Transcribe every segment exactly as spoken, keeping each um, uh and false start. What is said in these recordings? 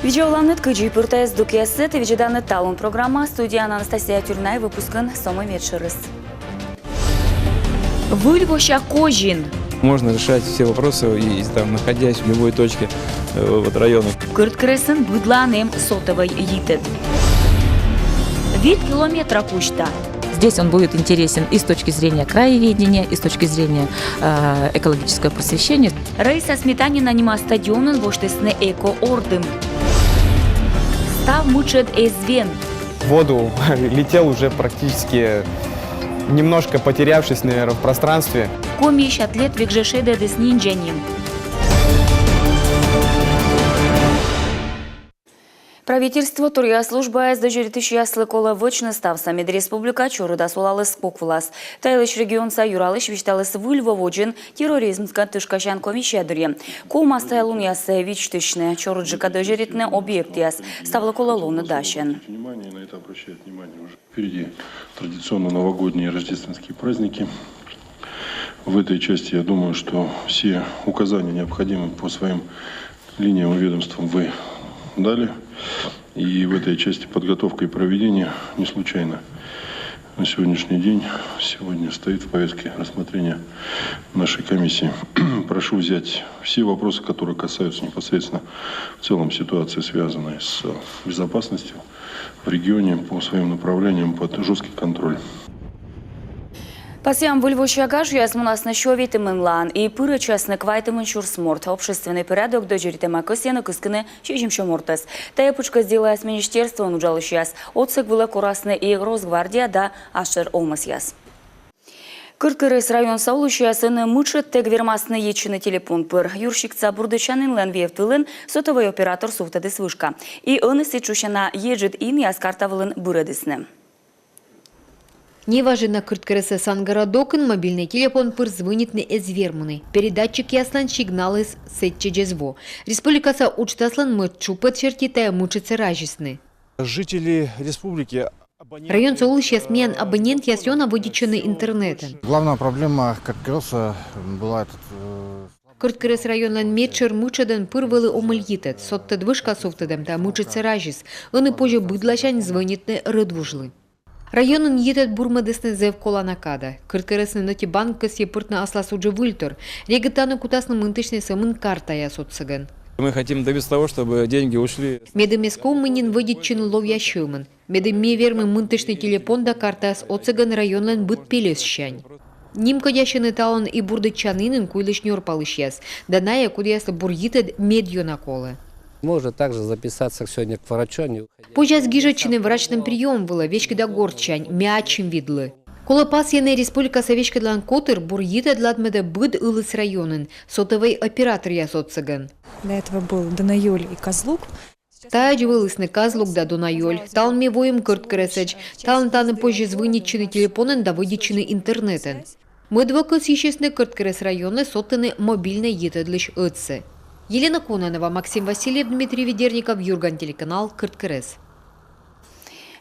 Видза оланныд. Кыдзи пыр тайӧ здукъяссӧ ті видзӧданныд «Талун» программа. Студияын Анастасия Тюрнай. Выпускын со мый медшӧрыс. Выль вося козин. Можно решать все вопросы, и, и там, находясь в любой точке, э, вот, района. Кӧрткерӧсын быдлаын эм сотовӧй йитӧд. Вит километра кузьта. Здесь он будет интересен и с точки зрения краеведения, и с точки зрения, э, экологического просвещения. Раиса Сметанина нима стадионын восьтісны эко-ордым. Став мытшӧд эз вен. В воду летел уже практически, немножко потерявшись, наверное, в пространстве. Комиысь атлет век жӧ шедӧдіс ниндзя ним. Правительство, торъя службаяс, дӧзьӧритысьяслы колӧ вӧчны ставсӧ, мед республика чорыда сулаліс кок вылас. Та йылысь регионса юралысь висьталіс Выль во водзын терроризмсӧ тышкасян комиссия дырйи. Ковмас тайӧ лунъяссӧ висьтысьны, чорыдджыка дӧзьӧритны объектъяс. Ставлы колӧ лоны дасьӧн. Впереди традиционно новогодние и рождественские праздники. В этой части, я думаю, что все указания необходимые по своим линиям и ведомствам вы дали. И в этой части подготовка и проведение не случайно. На сегодняшний день, сегодня стоит в повестке рассмотрения нашей комиссии. Прошу взять все вопросы, которые касаются непосредственно в целом ситуации, связанной с безопасностью в регионе, по своим направлениям под жесткий контроль. Пасъям, Выль вося гажъяс мунасны сё ветымынлаын и пырӧдчасны квайтымын сюрс морт. Общественнӧй порядок дӧзьӧритӧма кӧсйӧны кыскыны сизимсё мортӧс. Тайӧ пытшкӧс делаяс министерствоын уджалысьяс. Отсӧг вылӧ корасны и Росгвардия да Асшӧр овмӧсъяс. Кӧрткерӧс районса олысьяс ӧні мытшӧдтӧг вермасны йитчыны телепон пыр. Юрсиктса бурдӧдчанінлӧн вевт вылын сотовӧй оператор сувтӧдіс вышка. И ӧні сідз шусяна еджыд инъяс карта вылын бырӧдісны. Неважӧн на Кӧрткерӧсса Сан городокын мобильнӧй телепон пыр звӧнитны эз вермыны. Передатчикъяслӧн сигналыс сэтчӧдз эз во. Республикаса уджтаслӧн мӧд тшупӧд серти тайӧ мытшӧдсӧ разисны. Жители республики, абоненты, районса олысьяс миян абонентъяс ёна вӧдитчӧны интернетӧн. Главная проблема Кӧрткерӧса была этот, э, Кӧрткерӧс районлӧн медшӧр мытшӧдӧн пыр вӧлі омӧль йитӧд. Содтӧд вышка сувтӧдӧм тайӧ мытшӧдсӧ разис. Ӧні позьӧ быдласянь звӧнитны рӧдвужлы. Районын йитӧд бурмӧдісны зэв колана кадӧ. Кӧрткерӧсныд ӧти банк кӧсйӧ пыртны аслас уджӧ выльтор. Регыд тані кутасны мынтысьны сӧмын картаяс отсӧгӧн. Мы хотим добиться того, чтобы деньги ушли. Медым эз ковмы нин вӧдитчыны ловъя сьӧмӧн. Медым ми вермим мынтысьны телепон да картаяс отсӧгӧн районлӧн быд пельӧссянь. Нимкодясьӧны талун и бурдӧдчанінын куйлысь нёрпалысьяс да найӧ, кодъяслы бур йитӧд медъёна колӧ. Можно также записаться сегодня к врачу, не уходя. Позяс гижӧдчыны врачнӧй приём вылӧ веськыда гортсянь, ми ачым видлы. Колӧ пасйыны, республикаса веськӧдлан котыр бур йитӧд ладмӧдӧ быд ылыс районын сотовӧй операторъяс отсӧгӧн. До этого был Донаёль и Козлук. Таӧдз вӧлісны Козлук да Донаёль. Талун ми воим Кӧрткерӧсӧдз. Талун тані позьӧ звӧнитчыны телепонӧн да вӧдитчыны интернетӧн. Мӧд во кӧсйысисны Кӧрткерӧс районӧ содтыны мобильнӧй йитӧдлысь ӧдсӧ. Елена Кононова, Максим Васильев, Дмитрий Ведерников, «Юрган» телеканал, Кӧрткерӧс.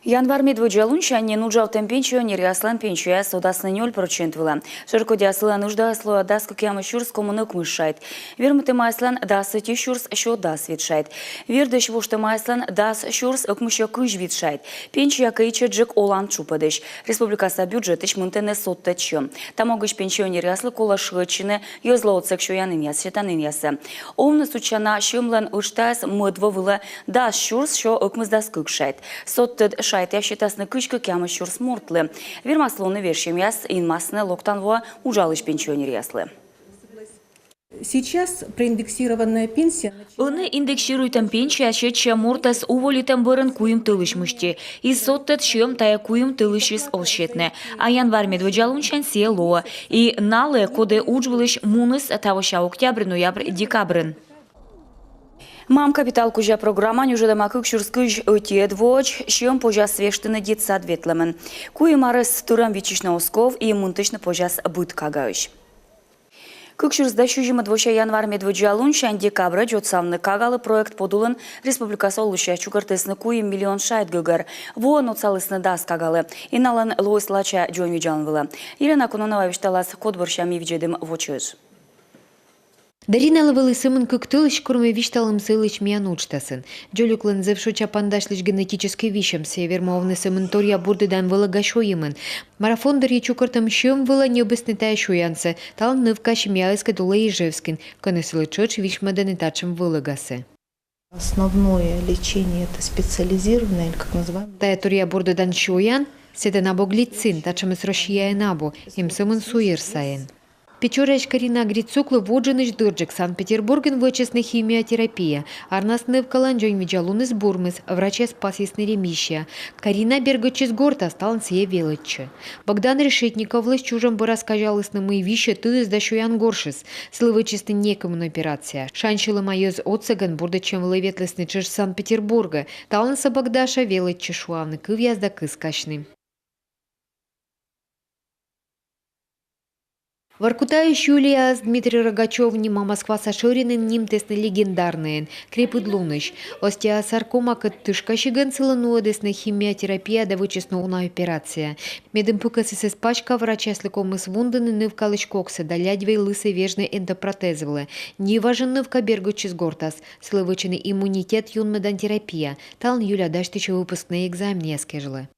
Январь медводдза лунсянь нин уджавтӧм пенсионеръяслӧн пенсияяс содасны нёль прӧчент вылӧ. Шӧркодя сылӧн ыждаяс лоӧ дас кӧкъямыс сюрс комын ӧкмыс шайт. Вермытӧмаяслӧн дас ӧти сюрс сё дас вит шайт. Вердысь воштӧмаяслӧн дас сюрс ӧкмыссё кызь вит шайт. Пенсия кӧ, ичӧтджык олан тшупӧдысь. Республикаса бюджетысь мынтӧны содтӧд сьӧм. Та могысь пенсионеръяслы колӧ шыӧдчыны йӧзлы отсӧг сёянінъяс, сетанінъяссӧ. Овны сэтшӧм на сьӧмлӧн ыштаяс мӧд во вылӧ дас сюрс сё ӧкмысдас кык шайт. Содтӧд шайтъяс сетасны кызь кӧкъямыс сюрс мортлы. Вермас лоны вежсьӧмъяс, инмасны локтан воӧ уджалысь пенсионеръяслы. Сейчас проиндексированная пенсия начинает... Ӧні индексируйтӧм пенсия сетсьӧ мортӧс уволитӧм бӧрын куим тӧлысь мысти. И содтӧд сьӧм тайӧ куим тӧлысьыс оз сетны. А январь медводдза лунсянь сійӧ лоӧ. И налы, коді удж вылысь муніс тавося октябрь, ноябрь, декабрын. «Мам капитал» кузя программа нюжӧдӧма кык сюрс кызь ӧтиӧд воӧдз. Сьӧм позяс вештыны детсад ветлӧмын. Куим арӧс тырӧм виччысьны оз ков и мынтысьны позяс быд кагаысь. Кык сюрс дас сизимӧд вося январь медводдза лунсянь декабрӧдз отсавны кагалы проект подулын республикаса олысьяс чукӧртісны куим миллион шайт гӧгӧр. Воӧн отсалісны дас кагалы. И налӧн лоис лача дзоньвидзалун вылӧ. Елена Кононова висьталас, код бӧрся ми видзӧдім во чӧж. Дариналы вӧлі сӧмын кык тӧлысь, кор ме висьталім сылысь миян уджтасын. Дзолюклӧн зэв шоча паныдасьлысь генетическӧй висьӧм, сійӧ вермӧ овны сӧмын торъя бурдӧдан вӧлӧга сёйӧмын. Марафон дырйи чукӧртӧм сьӧм вылӧ ньӧбисны тайӧ сёянсӧ. Талун нывка семьяыскӧд олӧ Ижевскын, кӧні сылы тшӧтш висьмӧдӧны татшӧм вӧлӧгасӧ. Основное лечение — это специализированное, или как называем? Тайӧ торъя бурдӧдан сёян, сэтӧн абу глицин, татшӧмыс Россияын абу, эм сӧмын суйӧр сайын. Печораысь Карина Грицуклы водзынысь дырджык Санкт-Петербургын вӧчисны химиотерапия. Арнас нывкалӧн дзоньвидзалуныс бурмис, врачьяс пасйисны ремиссия. Карина бергӧдчис гортас, талун сійӧ велӧдчӧ. Богдан Решетниковлысь чужӧм бӧрас казялісны, мый висьӧ тыыс да сёян горшыс. Сылы вӧчисны некымын операция. Шань сьӧлӧма йӧз отсӧгӧн бурдӧдчӧм вылӧ ветлісны тшӧтш Санкт-Петербургӧ. Талунсӧ Богдаша велӧдчӧ шуавны кывъяс да кыскасьны. Воркутаысь Юлияӧс Дмитрий Рогачёв нима москваса шӧринын нимтісны легендарнӧйӧн, крепыдлунысь. Остеосаркомакӧд тышкасигӧн сылы нуӧдісны химиотерапия да вӧчисны уна операция. Медым пыкӧсыс эз паськав, врачьяслы ковмис вундыны нывкалысь коксӧ да лядьвӧй лысӧ вежны эндопротез вылӧ. Неважӧн нывка бергӧдчис гортас. Сылы вӧчӧны иммунитет юнмӧдан терапия. Талун Юля дасьтысьӧ выпускнӧй экзаменъяс кежлӧ.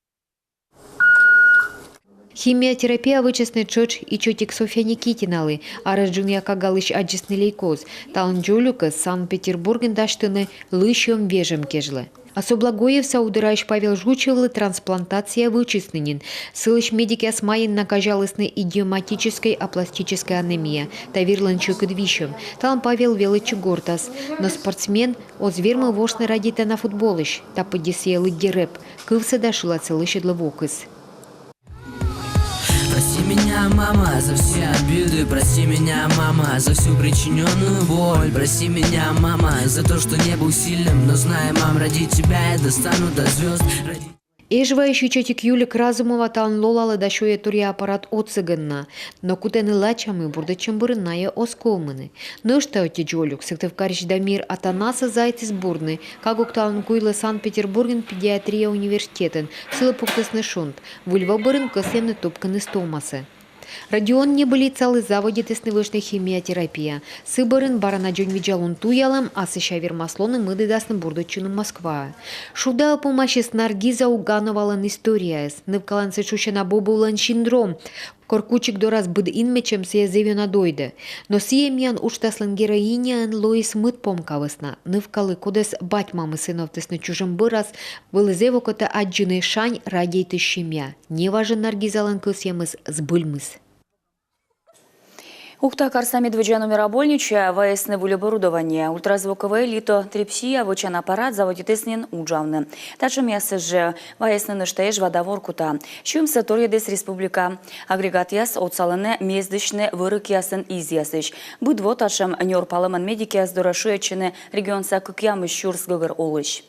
Химиотерапия вӧчисны тшӧтш ичӧтик Софья Никитиналы. Арӧс джынъя кагалысь аддзисны лейкоз. Талун дзолюкӧс Санкт-Петербургын дасьтӧны лы сьӧм вежӧм кежлӧ. А Соблагоевса удораысь Павел Жучевлы трансплантация вӧчисны нин. Сылысь медикъяс майын на казялісны идиоматическӧй апластическӧй анемия, та вирлӧн сьӧкыд висьӧм. Талун Павел велӧдчӧ гортас. Но спортсмен оз вермы воштны радейтана футболысь. Та пыдди сійӧ лыддьӧ рэп. Кывсӧ да шыладсӧ лӧсьӧдлӧ вокыс. Прости меня, мама, за все обиды. Прости меня, мама, за всю причиненную боль. Прости меня, мама, за то, что не был сильным. Но знай, мам, ради тебя я достану до звезд. Эжваысь ичӧтик Юлик Разумова талун лолалӧ да сёйӧ торъя аппарат отсӧгӧн на. Но кутӧны лача, мый бурдӧдчӧм бӧрын найӧ оз ковмыны. Нӧшта ӧти дзолюк, Сыктывкарысь Дамир Атанасӧс заводитіс бурдны. Кагук талун куйлӧ Санкт-Петербургын педиатрия университетын. Сылы пуктісны шунт. Выль во бӧрын кӧсйӧны тупкыны стомасӧ. Родион Небылицалы заводитісны вӧчны химиотерапия. Сы бӧрын бара на дзоньвидзалун туялӧм, а сэсся вермас лоны, мӧдӧдасны бурдӧдчыны Москваӧ. Шуда помасис Наргиза Угановалӧн историяыс. Нывкалӧн сэтшӧм на бобулӧн синдром. Кор кучик дорас быд инмӧдчӧм, сійӧ зэв ёна дойдӧ. Но сійӧ миян уджтаслӧн героиняӧн лоис мӧд помка вӧсна. Нывкалы, кодӧс бать-мамыс сыновтісны чужӧм бӧрас, вӧлі зэв окота аддзыны шань радейтысь семья. Неважӧн Наргизалӧн кӧсйӧмыс збыльмис. Ухта карса медводдза номера больничаӧ вайисны выль оборудование. Ультразвуковӧй литотрипсия вӧчан аппарат заводитіс нин уджавны. Татшӧмъясыс жӧ вайисны нӧшта Эжва да Воркута. Сьӧмсӧ торйӧдіс республика. Агрегатъяс отсалӧны мездысьны вӧрыкъясын изъясысь. Быд во татшӧм нёрпалӧмӧн медикъяс дорӧ шыӧдчӧны регионса кӧкъямыс сюрс гӧгӧр олысь.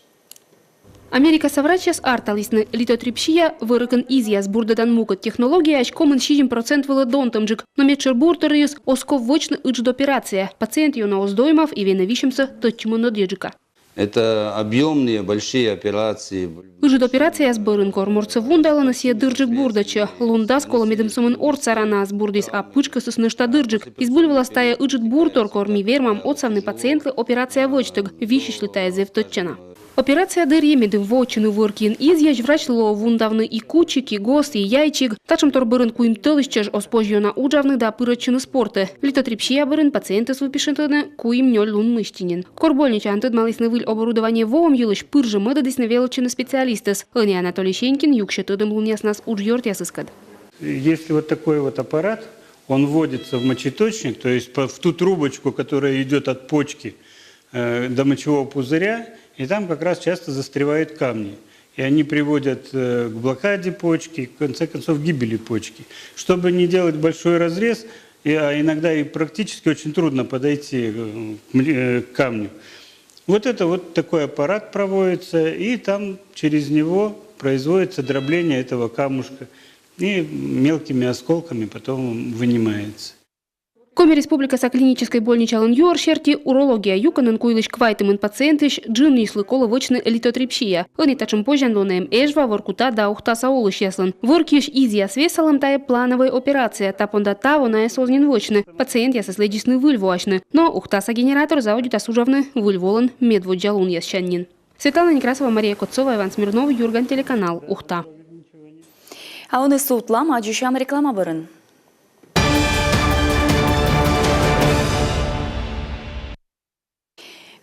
Америкаса врачьяс арталісны: литотрипсия, вӧрыкын изъяс, бурдӧдан мукӧд технологияысь комын сизим процент вылӧ донтӧмджык. Но медшӧр бурторйыс оз ков вӧчны ыджыд операция. Пациент ёна оз доймав и венӧ висьӧмсӧ тӧдчымӧн ӧдйӧджыка. Это объёмные большие операции. Ыджыд операцияяс бӧрын, кор мортсӧ вундалӧны, сійӧ дырджык бурдӧдчӧ. Лун дас колӧ, медым сӧмын ордса ранаыс бурдіс, а пытшкӧсыс нӧшта дырджык. И збыль вылас тайӧ ыджыд буртор, кор ми вермам отсавны пациентлы операция вӧчтӧг. Висьысьлы тайӧ зэв тӧдчана. Операция дырйи, медым воӧдчыны вӧр киын изъясь, врачлы лоӧ вундавны и кучик, и гост, и яйчик. Татшӧм тор бӧрын куим тӧлысь чӧж оз позь ёна уджавны да пырӧдчыны спортӧ. Литотрипсия бӧрын пациентӧс выпишитӧны куим-нёль лун мысти нин. Кор больничаын тӧдмалісны выль оборудование воӧм йылысь, пыр жӧ мӧдӧдісны велӧдчыны специалистӧс. Ӧні Анатолий Сенькин юксьӧ тӧдӧмлунъяснас уджъёртъясыскӧд. Если вот такой вот аппарат, он вводится в мочеточник, то есть по- в ту трубочку, которая идет от почки э, до мочевого пузыря, и там как раз часто застревают камни. И они приводят э, к блокаде почки, в конце концов, гибели почки. Чтобы не делать большой разрез, и, а иногда и практически очень трудно подойти э, к мл- э, к камню. Вот это вот такой аппарат проводится, и там через него производится дробление этого камушка, и мелкими осколками потом вынимается. Коми Республикаса клиническӧй больничалӧн юӧр серти, урология юкӧнын куйлысь квайтымын пациентысь джынйыслы колӧ вӧчны литотрипсия. Ӧні татшӧм позянлун эм Эжва, Воркута да Ухтаса олысьяслӧн. Вӧркйысь изъяс весалӧм — тайӧ плановӧй операция, та понда таво найӧс оз нин вӧчны. Пациентъясӧс лэдзисны выль воасьны. Но Ухтаса генератор заводитас уджавны выль волӧн медводдза лунъяссянь нин. Светлана Некрасова, Мария Куцова, Иван Смирнов, «Юрган» телеканал, Ухта. А ӧні сувтлам, аддзысям реклама бӧрын.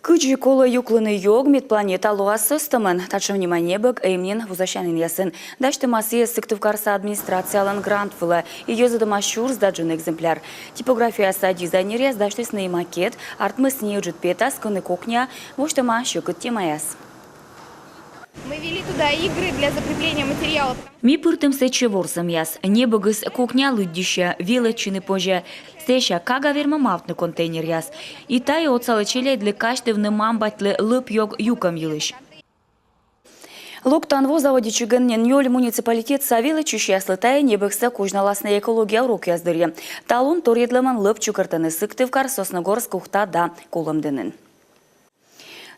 Кыдзи колӧ юклыны ёг, мед планета лоас сӧстӧмӧн? Татшӧм нима небӧг эм нин вузасянінъясын. Дасьтӧма сійӧс Сыктывкарса администрациялӧн грант вылӧ, и йӧзӧдӧма сюрс да джын экземпляр. Типографияса дизайнеръяс дасьтісны и макет. Артмис неыджыд петас, кӧні кокниа восьтӧма сьӧкыд темаяс. Мы ввели туда игры для закрепления материала. Ми пыртім сэтчӧ ворсӧмъяс. Небӧгыс кокниа лыддьыссьӧ, велӧдчыны позьӧ. Сэсся кага вермӧ мавтны контейнеръяс. И тайӧ отсалӧ челядьлы казьтывны мам-батьлы лӧп ёг юкӧм йылысь. Локтан во заводитчигӧн нин нёль муниципалитетса велӧдчысьяслы тайӧ небӧгсӧ козьналасны экология урокъяс дырйи. Талун торйӧдлӧмӧн лӧп чукӧртӧны Сыктывкар, Сосногорск, Ухта да Кулӧмдінын.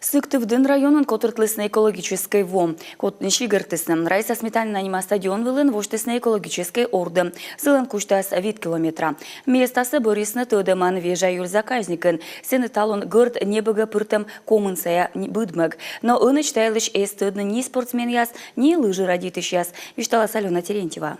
Сыктывдін районын котыртлісны экологическӧй во. Кодъяс сигӧртісны? Раиса Сметанина нима стадион вылын восьтісны экологическӧй ордым. Сылӧн кузьтас вит километра. Местасӧ бӧрйисны тӧдӧмӧн Вежа юрт заказникын. Сэні талун гӧрд небӧгӧ пыртӧм комын сайӧ быдмӧг. Но ӧнӧдз та йылысь эз тӧдны ни спортсменъяс, ни лыжи радейтысьяс. Висьталас Алёна Терентьева.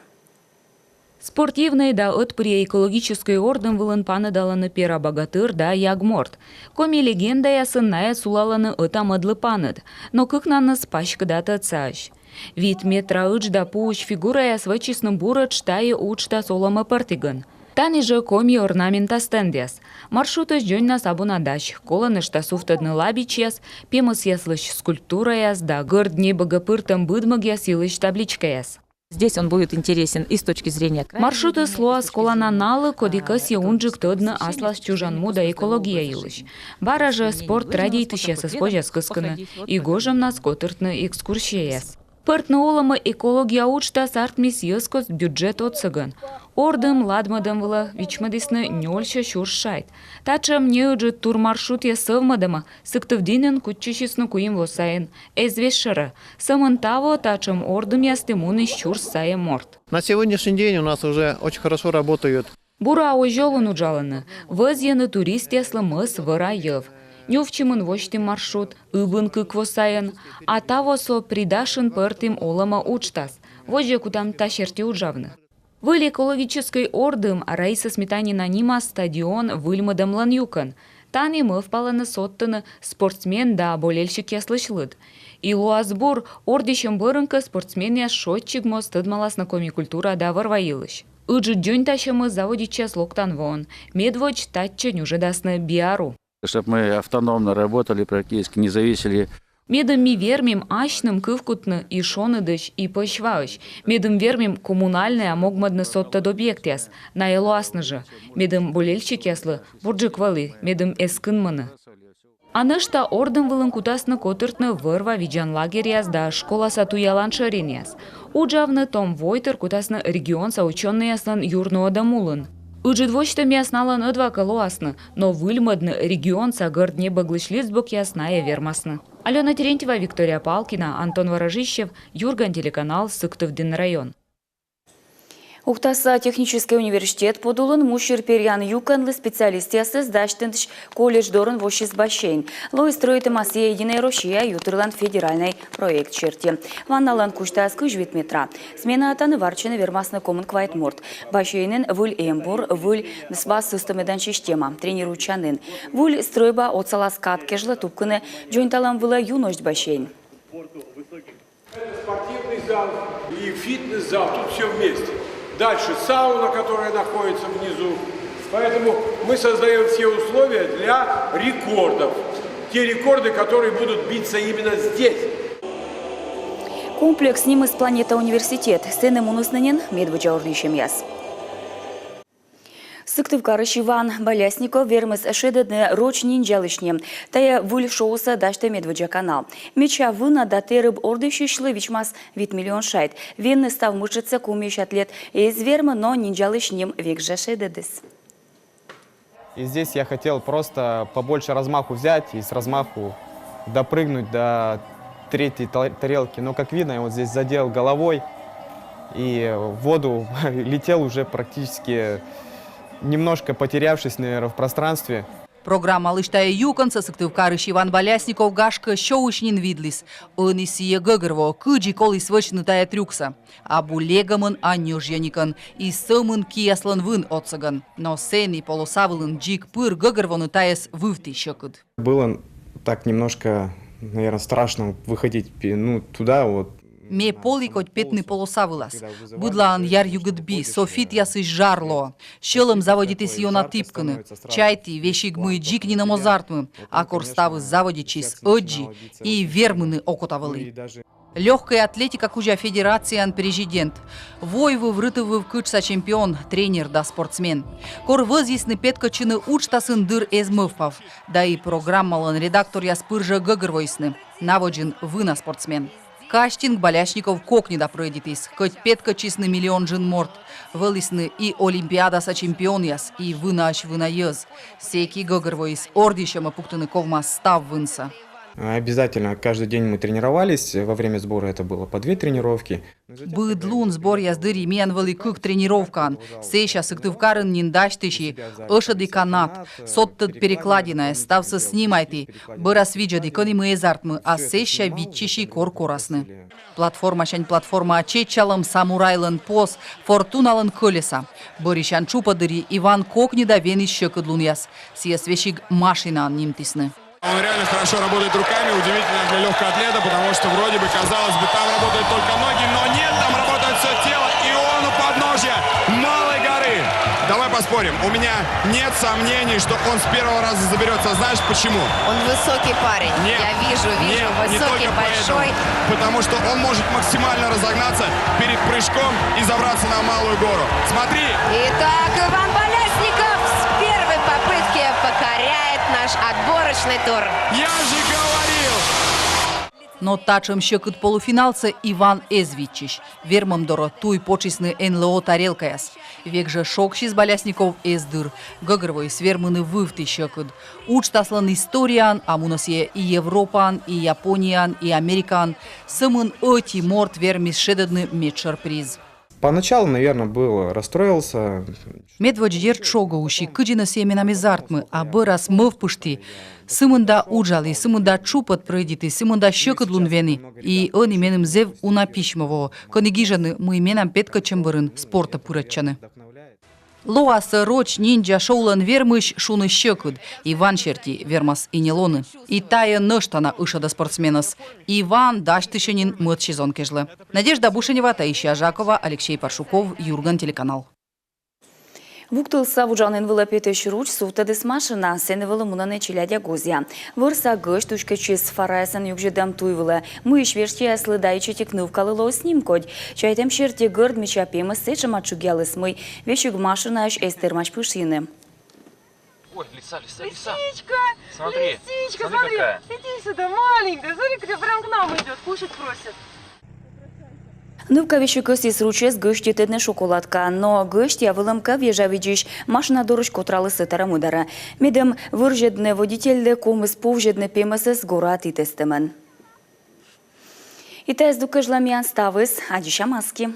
Спортивнӧй да ӧтпырйӧ экологическӧй ордым вылын паныдалӧны Пера багатыр да Ягморт. Коми легендаясын найӧ сулалӧны ӧта-мӧдлы паныд, но кыкнанныс паськыда тӧдсаӧсь. Вит метра ыджда пуысь фигураяс вӧчисны буретш тайӧ уджтас олӧмӧ пӧртігӧн. Тані жӧ коми орнамента стендъяс. Маршрутыс дзоньнас абу на дась. Колӧ нӧшта сувтӧдны лабичьяс, пемӧсъяслысь скульптураяс да гӧрд небӧгӧ пыртӧм быдмӧгъяс йылысь табличкаяс. Здесь он будет интересен и с точки зрения края. Маршрутыс лоас колана налы, коді кӧсйӧ унджык тӧдны аслас чужан му да экология йылысь. Бара жӧ спорт радейтысьясӧс позяс кыскыны и гожӧмнас котыртны экскурсияяс. Пӧртны олӧмӧ экология уджтас артмис йӧзкост бюджет отсӧгӧн. Ордым ладмӧдӧм вылӧ вичмӧдісны нёльсё сюрс шайт. Татшӧм неыджыд турмаршрутъяс сӧвмӧдӧмӧ Сыктывдінын кутчысисны куим во сайын. Эз весьшӧрӧ. Сӧмын таво татшӧм ордымъясті муніс сюрс сайӧ морт. На сегодняшний день у нас уже очень хорошо работают. Бура озьӧ олын уджалӧны. Вӧзйӧны туристъяслы мӧс вӧра йӧв. Нювчимын восьтім маршрут, Ыбын кык во сайын, а таво со Придашын пӧртім олӧмӧ уджтас. Водзӧ кутам та серти уджавны. Выль экологическӧй ордым — Раиса Сметанина нима стадион выльмӧдӧмлӧн юкӧн. Тані мӧвпалӧны содтыны спортсмен да болельщикъяслысь лыд. И лоас бур, ордйысьӧм бӧрын кӧ, спортсменъяс шойччигмоз тӧдмаласны коми культура да вӧр-ва йылысь. Ыджыд дзоньтасьӧмыс заводитчас локтан воын. Медводз татчӧ нюжӧдасны биару. Чтоб мы автономно работали, практически не зависели. Медым ми вермим асьным кывкутны и шоныдысь, и пӧсь ваысь. Медым вермим коммунальнӧя могмӧдны содтӧд объектъяс. Найӧ лоасны жӧ. Медым болельщикъяслы бурджык вӧлі, медым эз кынмыны. А нӧшта ордым вылын кутасны котыртны вӧр-ва видзан лагерьяс да школаса туялан шӧринъяс. Уджавны том войтыр кутасны регионса учёнӧйяслӧн юрнуӧдӧм улын. Ыджыд восьтӧмъяс налӧн ӧдвакӧ лоасны, но выльмӧдны регионса гӧрд небӧглысь листбокъяс найӧ вермасны. Алёна Терентьева, Виктория Палкина, Антон Ворожищев, «Юрган» телеканал, Сыктывдін район. Ухтаса техническӧй университет подулын мусир перъян юкӧнлы специалистъясӧс дасьтысь колледж дорын воссис бассейн. Лои стрӧитӧма сійӧ «Единая Россия» ютырлӧн федеральнӧй проект серти. Ванналӧн кузьтас кызь вит метра. Сменаӧ тані варчыны вермасны комын квайт морт. Бассейнын выль эмбур, выль свас сӧстӧммӧдан система, тренируйтчанін. Выль стрӧйба отсалас кад кежлӧ тупкыны дзоньталӧм вылӧ юность бассейн. Это спортивный зал и фитнес-зал, тут всё вместе. Дальше сауна, которая находится внизу. Поэтому мы создаём все условия для рекордов. Те рекорды, которые будут биться именно здесь. Комплекс нимыс «Планета Университет». Сэні мунісны нин медводдза ордйысьӧмъяс. Сыктывкарысь Иван Балясников вермис шедӧдны роч нинджалысь ним. Тайӧ выль шоусӧ дасьтӧ медводдза канал. Медся вына да тэрыб ордйысьысьлы вичмас вит миллион шайт. Венны став мытшӧдсӧ Комиысь атлет эз вермы, но нинджалысь ним век жӧ шедӧдіс. И здесь я хотел просто побольше размаху взять и с размаху допрыгнуть до третьей тар- тарелки. Но, как видно, я вот здесь задел головой и в воду летел уже практически, немножко потерявшись, наверное, в пространстве. Программалысь тайӧ юкӧнсӧ сыктывкарысь Иван Балясников, гашкӧ, сёысь нин видліс. Ӧні сійӧ гӧгӧрвоӧ, кыдзи коліс вӧчны тайӧ трюксӧ. Абу легӧмӧн, а ньӧжйӧникӧн. И сӧмын кияслӧн вын отсӧгӧн. Но сэні, полоса вылын, дзик пыр гӧгӧрвоны тайӧс вывті сьӧкыд. Было так немножко, наверное, страшно выходить пе- ну, туда вот. Ме полі кодь петны полоса вылас. Быдлаын яръюгыд би, со фитъясысь жар лоӧ. Сьӧлӧм заводитіс ёна тіпкыны. Чайті, весиг мый дзик нинӧм оз артмы. А кор ставыс заводитчис ӧддзи, и вермыны окота вӧлі. Лёгкӧй атлетика кузя федерацияын президент. Войвыв рытыввыв кытшса чемпион, тренер да спортсмен. Кор вӧзйисны петкӧдчыны уджтасын, дыр эз мӧвпав. Да и программалӧн редакторъяс пыр жӧ гӧгӧрвоисны: на водзын вына спортсмен. Кастинг Балясников кокнида прӧйдитіс, кӧть петкӧдчисны миллион джын морт. Вӧлісны и Олимпиадаса чемпионъяс, и вынаӧсь вына йӧз. Сэки, гӧгӧрвоис, ордйысьӧмӧ пуктыны ковмас став вынсӧ. Обязательно каждый день мы тренировались. Во время сбора это было по две тренировки. Быд лун сборъяс дырйи миян вӧлі кык тренировкаӧн. Сэсся Сыктывкарын нин дасьтысим ӧшӧдӧй канат, содтӧд перекладинаӧс, ставсӧ снимайті. Бӧрас видзӧді, кӧні мый эз артмы, а сэсся виччысим, кор корасны. Платформасянь платформаӧ чеччалӧм, самурайлӧн поз, фортуналӧн кӧлеса. Бӧрйысян тшупӧддырйи Иван кокнида веніс сьӧкыдлунъяс. Сійӧс весиг машинаӧн нимтісны. Он реально хорошо работает руками, удивительно для легкоатлета, потому что вроде бы, казалось бы, там работают только ноги, но нет, там работает все тело, и он у подножья Малой горы. Давай поспорим, у меня нет сомнений, что он с первого раза заберется. Знаешь почему? Он высокий парень. Нет. Я вижу, вижу, Нет, не высокий, только большой. Поэтому, потому что он может максимально разогнаться перед прыжком и забраться на Малую гору. Смотри, Итак, Иван Балясников с первой попытки покоряет наш отборочный тур. я же говорил! Но татшӧм сьӧкыд полуфиналсӧ Иван эз виччысь. Вермӧм дорӧ туй потшисны НЛО тарелкаяс. Век жӧ шогсис Балясников эз дыр. Гӧгӧрвоис вермыны вывті сьӧкыд. Уджтаслӧн историяын, а мунӧ сійӧ и Европаын, и Японияын, и Америкаын, сӧмын ӧти морт вермис шедӧдны медшӧр приз. Поначалу, наверное, был расстроился. Медводз, дерт, шогӧ уси, кыдзи нӧ сійӧ менам эз артмы, а бӧрас мӧвпышті. Сы мында уджалі, сы мында тшупӧд прӧйдиті, сы мында сьӧкыдлун вені. И ӧні меным зэв уна письмӧ воӧ, кӧні гижӧны, мый менам петкӧдчӧм бӧрын спортӧ пырӧдчӧны. Лоасӧ «Роч ниндзя шоулӧн» вермысь шуны сьӧкыд. Иван серти, вермас и не лоны. И тайӧ нӧшта на ышӧдӧ спортсменӧс. Иван дасьтысьӧ нин мӧд сезон кежлӧ. Надежда Бушенева, Таисия Жакова, Алексей Паршуков, «Юрган» телеканал. Вуктылса вуджавны эн вылӧ петысь руч сувтӧдіс машина, сэні вылӧ мунӧны челядя гозъя. Вӧрса гӧсьт уськӧдчис Фараясӧн югзьӧдӧм туй вылӧ. Мыйысь верстьӧяслы да ичӧтик нывкалы лоис нимкодь. Чайтӧм серти, гӧрд мича пемӧс сэтшӧма тшыгъяліс, мый весиг машинаысь эз тэрмась пышйыны. Ой, лиса, лиса, лиса. Лисичка, Смотри, лисичка, смотри смотри, какая. Иди сюда, маленькая, смотри, какая прям к нам идет, кушать просит. Нывка весиг кӧсйис ручӧс гӧститӧдны шоколадкаӧн, но гӧстья вӧлӧмкӧ, вежавидзысь, машина дорысь котраліс ӧтарӧ-мӧдарӧ. Медым вӧрзьӧдны водительлы, ковмис повзьӧдны пемӧсӧс гораа тітӧстӧмӧн. И тайӧ здук кежлӧ миян ставыс. Аддзысям аски.